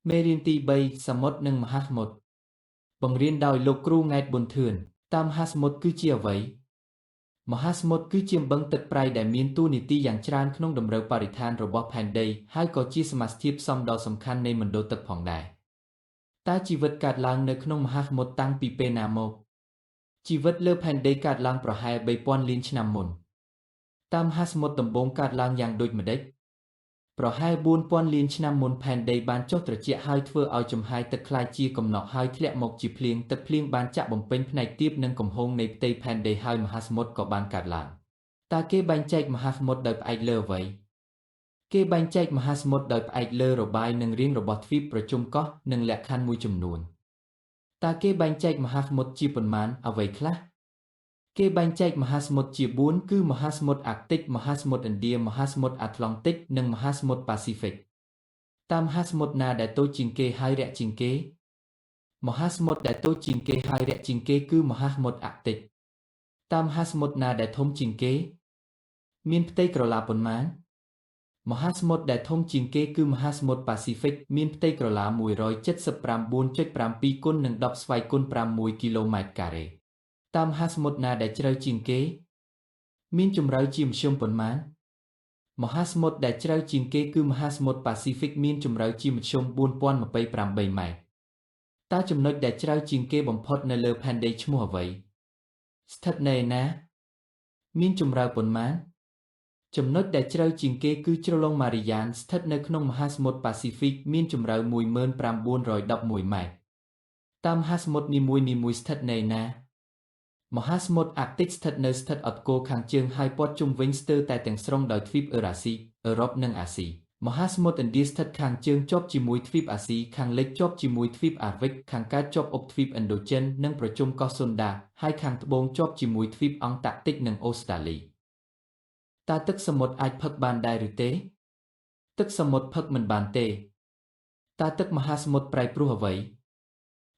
មេរៀនទី3សមុទ្រនិងមហាសមុទ្របង្រៀនដោយលោកគ្រូង៉ែតប៊ុនធឿនតាមមហាសមុទ្រគឺជាអ្វីមហាសមុទ្រគឺជាបឹងទឹកប្រៃដែលមានតួនាទីយ៉ាងច្រើនក្នុងតម្រូវបរិស្ថានរបស់ផែនដីហើយក៏ជាសមាសធាតុផ្សំដ៏សំខាន់នៃមណ្ឌលទឹកផងដែរតើជីវិតកើតឡើងនៅក្នុងមហាសមុទ្រតាំងពីពេលណាមកជីវិតលើផែនដីកើតឡើងប្រហែល3000លានឆ្នាំមុនតាមមហាសមុទ្រដំបូងកើតឡើងយ៉ាងដូចម្តេចប្រហែល4000លានឆ្នាំមុនផែនដីបានចុះត្រជាក់ហើយធ្វើឲ្យចំហាយទឹកក្លាយជាកំណកហើយធ្លាក់មកជាភ្លៀងទឹកភ្លៀងបានចាក់បំពេញផ្នែកទាបនិងកំហូងនៃផ្ទៃផែនដីហើយមហាសមុទ្រក៏បានកើតឡើងតើគេបែងចែកមហាសមុទ្រដោយផ្អែកលើអ្វីគេបែងចែកមហាសមុទ្រដោយផ្អែកលើរបាយនិងរាងរបស់ទ្វីបប្រជុំកោះនិងលក្ខខណ្ឌមួយចំនួនតើគេបែងចែកមហាសមុទ្រជាប៉ុន្មានអ្វីខ្លះគេបែងចែកមហាសមុទ្រជា4គឺមហាសមុទ្រអាកទិកមហាសមុទ្រឥណ្ឌាមហាសមុទ្រអាត្លង់តិកនិងមហាសមុទ្រប៉ាស៊ីហ្វិកតាមមហាសមុទ្រណាដែលតូចជាងគេហើយរាក់ជាងគេមហាសមុទ្រដែលតូចជាងគេហើយរាក់ជាងគេគឺមហាសមុទ្រអាកទិកតាមមហាសមុទ្រណាដែលធំជាងគេមានផ្ទៃក្រឡាប៉ុន្មានមហាសមុទ្រដែលធំជាងគេគឺមហាសមុទ្រប៉ាស៊ីហ្វិកមានផ្ទៃក្រឡា 179.7 គុណនឹង10ស្វ័យគុណ6គីឡូម៉ែត្រការ៉េតាមមហាសមុទ្រណាដែលជ្រៅជាងគេមានជម្រៅជាមធ្យមប៉ុន្មានមហាសមុទ្រដែលជ្រៅជាងគេគឺមហាសមុទ្រប៉ាស៊ីហ្វិកមានជម្រៅជាមធ្យម4028ម៉ែត្រតើចំណុចដែលជ្រៅជាងគេបំផុតនៅលើផែនដីឈ្មោះអ្វីស្ថិតនៅឯណាមានជម្រៅប៉ុន្មានចំណុចដែលជ្រៅជាងគេគឺជ្រលងម៉ារីយ៉ានស្ថិតនៅក្នុងមហាសមុទ្រប៉ាស៊ីហ្វិកមានជម្រៅ10911ម៉ែត្រតាមមហាសមុទ្រនីមួយៗស្ថិតនៅឯណាមហាសមុទ្រអាកទិកស្ថិតនៅស្ថិតអត់គោខាងជើងហើយព័ទ្ធជុំវិញស្ទើរតែទាំងស្រុងដោយទ្វីបអឺរ៉ាស៊ីអឺរ៉ុបនិងអាស៊ីមហាសមុទ្រឥណ្ឌាស្ថិតខាងជើងជាប់ជាមួយទ្វីបអាស៊ីខាងលិចជាប់ជាមួយទ្វីបអាហ្វ្រិកខាងកើតជាប់អុកទ្វីបឥណ្ឌូចិននិងប្រជុំកោះសុនដាហើយខាងត្បូងជាប់ជាមួយទ្វីបអង់តាក់ទិកនិងអូស្ត្រាលីតើទឹកសមុទ្រអាចផឹកបានដែរឬទេទឹកសមុទ្រផឹកមិនបានទេតើទឹកមហាសមុទ្រប្រែប្រួសអ្វី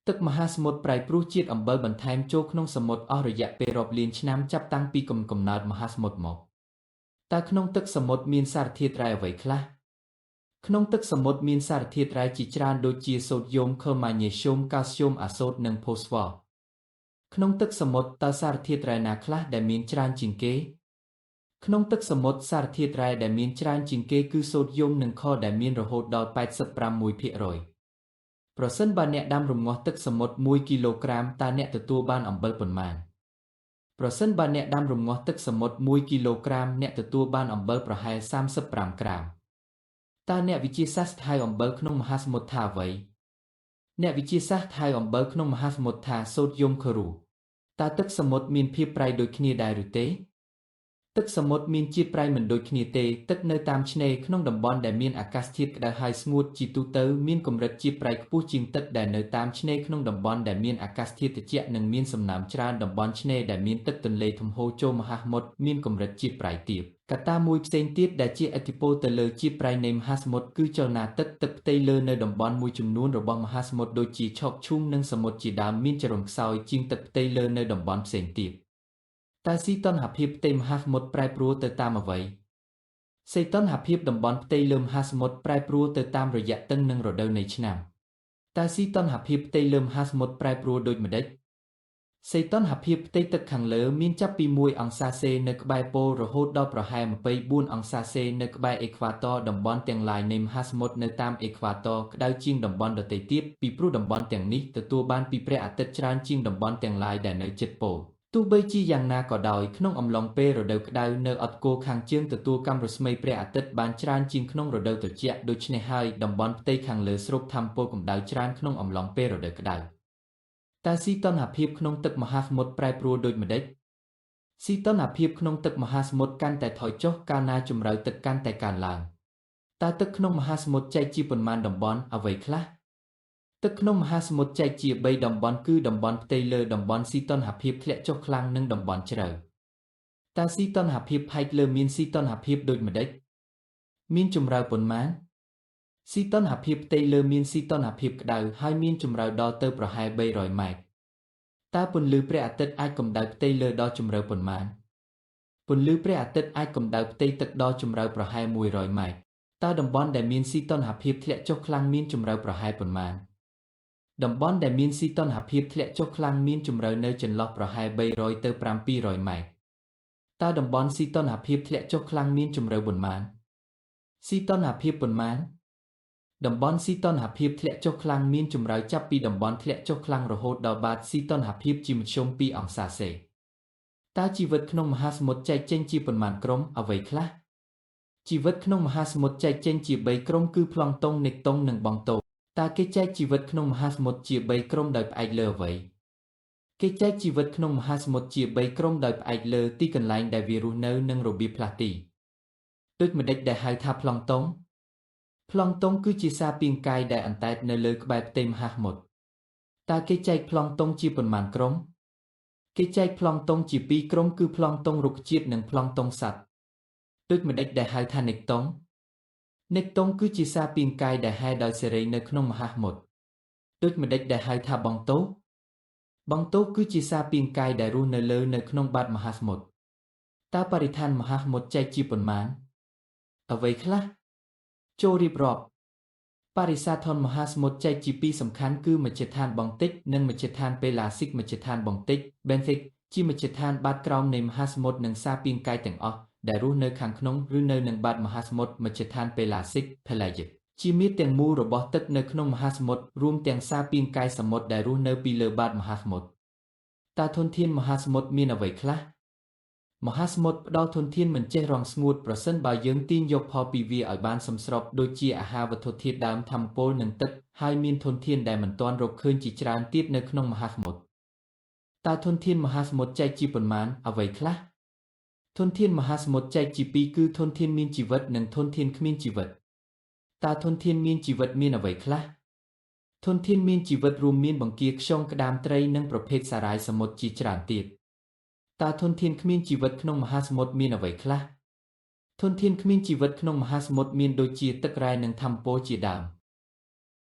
ទឹកមហាសមុទ្រប្រែប្រួសជាតិអំបិលបន្ថែមចូលក្នុងសមុទ្រអស់រយៈពេលរាប់លានឆ្នាំចាប់តាំងពីកំណើតមហាសមុទ្រមកតើក្នុងទឹកសមុទ្រមានសារធាតុរ៉ែអ្វីខ្លះក្នុងទឹកសមុទ្រមានសារធាតុរ៉ែជាច្រើនដូចជាសូដ្យូមខូម៉ាញ៉េស្យូមកាល់ស្យូមអាសូតនិងផូស្វ័រក្នុងទឹកសមុទ្រតើសារធាតុរ៉ែណាខ្លះដែលមានច្រើនជាងគេក្នុងទឹកសមុទ្រសារធាតុរ៉ែដែលមានច្រើនជាងគេគឺសូដ្យូមនិងខដែលមានរហូតដល់86%ប្រសិនបើអ្នកដាំរំងាស់ទឹកសមុទ្រ1គីឡូក្រាមតើអ្នកទទួលបានអំបិលប៉ុន្មានប្រសិនបើអ្នកដាំរំងាស់ទឹកសមុទ្រ1គីឡូក្រាមអ្នកទទួលបានអំបិលប្រហែល35ក្រាមតើអ្នកវិទ្យាសាស្ត្រហៅអំបិលក្នុងមហាសមុទ្រថាអ្វីអ្នកវិទ្យាសាស្ត្រហៅអំបិលក្នុងមហាសមុទ្រថាសូដ្យូមក្លូតើទឹកសមុទ្រមានភាពប្រៃដូចគ្នាដែរឬទេទឹកសមុទ្រមានជាតិប្រៃមិនដូចគ្នាទេទឹកនៅតាមឆ្នេរក្នុងតំបន់ដែលមានអាកាសធាតុក្តៅហើយស្ងួតជាទូទៅមានកម្រិតជាតិប្រៃខ្ពស់ជាងទឹកដែលនៅតាមឆ្នេរក្នុងតំបន់ដែលមានអាកាសធាតុត្រជាក់និងមានសំណើមច្រើនតំបន់ឆ្នេរដែលមានទឹកទន្លេធំហូរចូលមហាសមុទ្រមានកម្រិតជាតិប្រៃទាបកត្តាមួយផ្សេងទៀតដែលជាឥទ្ធិពលទៅលើជាតិប្រៃនៃមហាសមុទ្រគឺចលនាទឹកទឹកផ្ទៃលើនៅតំបន់មួយចំនួនរបស់មហាសមុទ្រដូចជាឆកឈូងនិងសមុទ្រជាដើមមានចរន្តខ្សោយជាងទឹកផ្ទៃលើនៅតំបន់ផ្សេងទៀតតើសីតុណ្ហភាពផ្ទៃមហាសមុទ្រប្រែប្រួលទៅតាមអ្វីសីតុណ្ហភាពតំបន់ផ្ទៃលើមហាសមុទ្រប្រែប្រួលទៅតាមរយៈទឹងនិងរដូវនៃឆ្នាំតើសីតុណ្ហភាពផ្ទៃលើមហាសមុទ្រប្រែប្រួលដូចម្តេចសីតុណ្ហភាពផ្ទៃទឹកខាងលើមានចាប់ពី1អង្សាសេនៅក្បែរប៉ូលរហូតដល់ប្រហែល24អង្សាសេនៅក្បែរអេក្វាទ័រតំបន់ទាំងឡាយនៃមហាសមុទ្រនៅតាមអេក្វាទ័រក្តៅជាងតំបន់ដទៃទៀតពីព្រោះតំបន់ទាំងនេះទទួលបានពីព្រះអាទិត្យច្រើនជាងតំបន់ទាំងឡាយដែលនៅជិតប៉ូលទោះបីជាយ៉ាងណាក៏ដោយក្នុងអំឡុងពេលរដូវក្តៅនៅអត់គោខាងជើងទទួលកាំរស្មីព្រះអាទិត្យបានច្រើនជាងក្នុងរដូវត្រជាក់ដូច្នេះហើយតំបន់ផ្ទៃខាងលើស្រូបថាមពលកម្ដៅច្រើនក្នុងអំឡុងពេលរដូវក្តៅតើសីតុណ្ហភាពក្នុងទឹកមហាសមុទ្រប្រែប្រួលដូចម្តេចសីតុណ្ហភាពក្នុងទឹកមហាសមុទ្រកាន់តែថយចុះកាលណាជម្រៅទឹកកាន់តែកើនឡើងតើទឹកក្នុងមហាសមុទ្រចែកជាប៉ុន្មានតំបន់អ្វីខ្លះទឹកក្នុងមហាសមុទ្រចែកជា3តំបន់គឺតំបន់ផ្ទៃលើតំបន់សីតុណ្ហភាពធ្លាក់ចុះខ្លាំងនិងតំបន់ជ្រៅតើសីតុណ្ហភាពផែកលើមានសីតុណ្ហភាពដូចម្តេចមានជម្រៅប៉ុន្មានសីតុណ្ហភាពផ្ទៃលើមានសីតុណ្ហភាពក្តៅហើយមានជម្រៅដល់ទៅប្រហែល300ម៉ែត្រតើពន្លឺព្រះអាទិត្យអាចកម្ដៅផ្ទៃលើដល់ជម្រៅប៉ុន្មានពន្លឺព្រះអាទិត្យអាចកម្ដៅផ្ទៃទឹកដល់ជម្រៅប្រហែល100ម៉ែត្រ តើតំបន់ដែលមានសីតុណ្ហភាពធ្លាក់ចុះខ្លាំងមានជម្រៅប្រហែលប៉ុន្មានតំបន់ដែលមានសីតុណ្ហភាពធ្លាក់ចុះខ្លាំងមានជម្រៅនៅចន្លោះប្រហែល300ទៅ700ម៉ែត្រតើតំបន់សីតុណ្ហភាពធ្លាក់ចុះខ្លាំងមានជម្រៅប៉ុន្មានសីតុណ្ហភាពប៉ុន្មានតំបន់សីតុណ្ហភាពធ្លាក់ចុះខ្លាំងមានជម្រៅចាប់ពីតំបន់ធ្លាក់ចុះខ្លាំងរហូតដល់បាតសីតុណ្ហភាពជាមធ្យម2អង្សាសេតើជីវិតក្នុងមហាសមុទ្រចែកចេញជាប៉ុន្មានក្រុមអ្វីខ្លះជីវិតក្នុងមហាសមុទ្រចែកចេញជា3ក្រុមគឺប្លង់តុងនេកតុងនិងបង់តូតើគេចែកជីវិតក្នុងមហាសមុទ្រជា3ក្រុមដោយផ្អែកលើអ្វីគេចែកជីវិតក្នុងមហាសមុទ្រជា3ក្រុមដោយផ្អែកលើទីកន្លែងដែលវារស់នៅនិងរបៀបផ្លាស់ទីដូចម្តេចដែលហៅថាប្លង់តុងប្លង់តុងគឺជាសារពាង្គកាយដែលអណ្តែតនៅលើក្បែរផ្ទៃមហាសមុទ្រតើគេចែកប្លង់តុងជាប៉ុន្មានក្រុមគេចែកប្លង់តុងជា2ក្រុមគឺប្លង់តុងរុក្ខជាតិនិងប្លង់តុងសត្វដូចម្តេចដែលហៅថានេកតុងនេកតុងគឺជាសារពាង្គកាយដែលហែលដោយសេរីនៅក្នុងមហាសមុទ្រដូចម្តេចដែលហៅថាបង់តូបង់តូគឺជាសារពាង្គកាយដែលរស់នៅលើនៅក្នុងបាតមហាសមុទ្រតើបរិស្ថានមហាសមុទ្រចែកជាប៉ុន្មានអ្វីខ្លះចូលរៀបរាប់បរិស្ថានមហាសមុទ្រចែកជាពីរសំខាន់គឺមជ្ឈដ្ឋានបង់ទិកនិងមជ្ឈដ្ឋានប៉េឡាស៊ីកមជ្ឈដ្ឋានបង់ទិក Benthic ជាមជ្ឈដ្ឋានបាតក្រោមនៃមហាសមុទ្រនិងសារពាង្គកាយទាំងអស់ដែលរស់នៅខាងក្នុងឬនៅនឹងបាតមហាសមុទ្រមជ្ឈដ្ឋានប៉េឡាស៊ីក Pelagic ជាមាត្រទាំងមូលរបស់ទឹកនៅក្នុងមហាសមុទ្ររួមទាំងសារពាង្គកាយសមុទ្រដែលរស់នៅពីលើបាតមហាសមុទ្រតើធនធានមហាសមុទ្រមានអ្វីខ្លះមហាសមុទ្រផ្ដល់ធនធានមិនចេះរងស្ងួតប្រសិនបើយើងទាញយកផលពីវាឲ្យបានសមស្របដូចជាអាហារវត្ថុធាតុដើមធម្មពលនិងទឹកហើយមានធនធានដែលមិនទាន់រកឃើញជាច្រើនទៀតនៅក្នុងមហាសមុទ្រតើធនធានមហាសមុទ្រចែកជាប៉ុន្មានអ្វីខ្លះធនធានមហាសមុទ្រចែកជាពីរគឺធនធានមានជីវិតនិងធនធានគ្មានជីវិតតើធនធានមានជីវិតមានអ្វីខ្លះធនធានមានជីវិតរួមមានបង្គាខ្យងក្តាមត្រីនិងប្រភេទសារ៉ាយសមុទ្រជាច្រើនទៀតតើធនធានគ្មានជីវិតក្នុងមហាសមុទ្រមានអ្វីខ្លះធនធានគ្មានជីវិតក្នុងមហាសមុទ្រមានដូចជាទឹករ៉ែនិងធម្មពលជាដើម។